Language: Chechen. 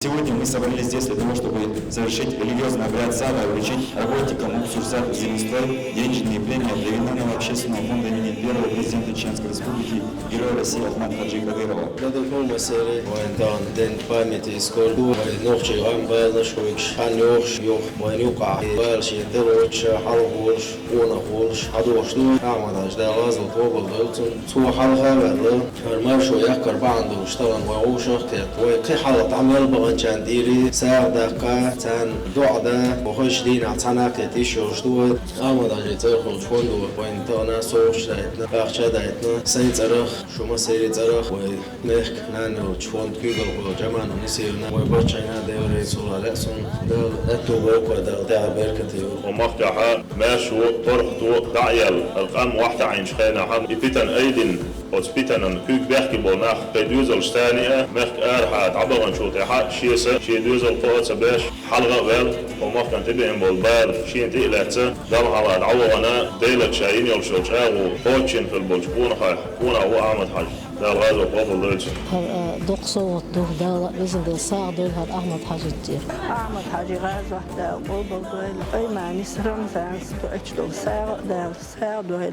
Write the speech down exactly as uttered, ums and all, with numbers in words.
Сегодня мы собрались здесь для того, чтобы совершить религиозный обряд сага и вручить работникам Уксурсаг Зилистрой денежные премии от регионального общественного фонда имени первого президента Чеченской Республики, Героя России Ахмат Хаджи Кадырова. Дадахул масери вайн дан ден памяти сколду вайн нохчи гамбал наш хойш хан йохш йох вайн юка вал ши делоча халгош. Къонахволуш хьадохуш ду, Ахьмад-Хьаьжа, Дала гӀазот къобалдойла цуьнан. Цо хьалха а ваьлла, хӀара маршо яккхар бахьана долуш тахана вай вовшах а кхетта, вай кхин хьалха дӀа мел баханчарна тӀера сагӀа даккха, царна доӀа да, вахарчу дийнахь цхьаьна а кхетта йиш йолуш ду вай. Ахьмад-Хьаьжин цӀарах йолчу фондо вайна тахана совгӀаташ а даийтина, ахча а даийтина, сайн цӀарах, шун массеран цӀарах вай. Мехкан нана йолчу фонд куьйгалхо Джаманов Нисиевна, вай паччахьна а, Дела реза хуьлда цунна, Дала аьтту бовкъа, Дала тӀаьхьа беркате йойла. Хьо махкахьа маьршо, паргӀато дӀа а яьлла, хӀара къам охьатаӀийначу хенахь, и питана айдина, оцу питанан куьг бехке болу нах, кхин доьзалш царна а, мехкан арахьа дӀабаханчул тӀаьхьа шен са, шен доьзал кхоа а ца беш, хьалха а ваьлла, хьо махкана тӀебеана болу бала шена тӀе а лаьцна, Далла хьалха дӀавахана, Делаца ша йина йолуш йолу чӀагӀо кхоччина хилла болчу къонахойх, къонах ву Ахьмад-Хьаьжа. Дала гӀазот къобалдойла цуьнан. ХӀара, а, доккха совгӀат ду, Дала везан Дела сагӀа дойла хӀара Ахьмад-Хьаьжица. Ахьмад-Хьаьжин гӀазот Дала къобалдойла. Айманис Рамзанс тоьуш долу сагӀа а Дала сагӀа дойла.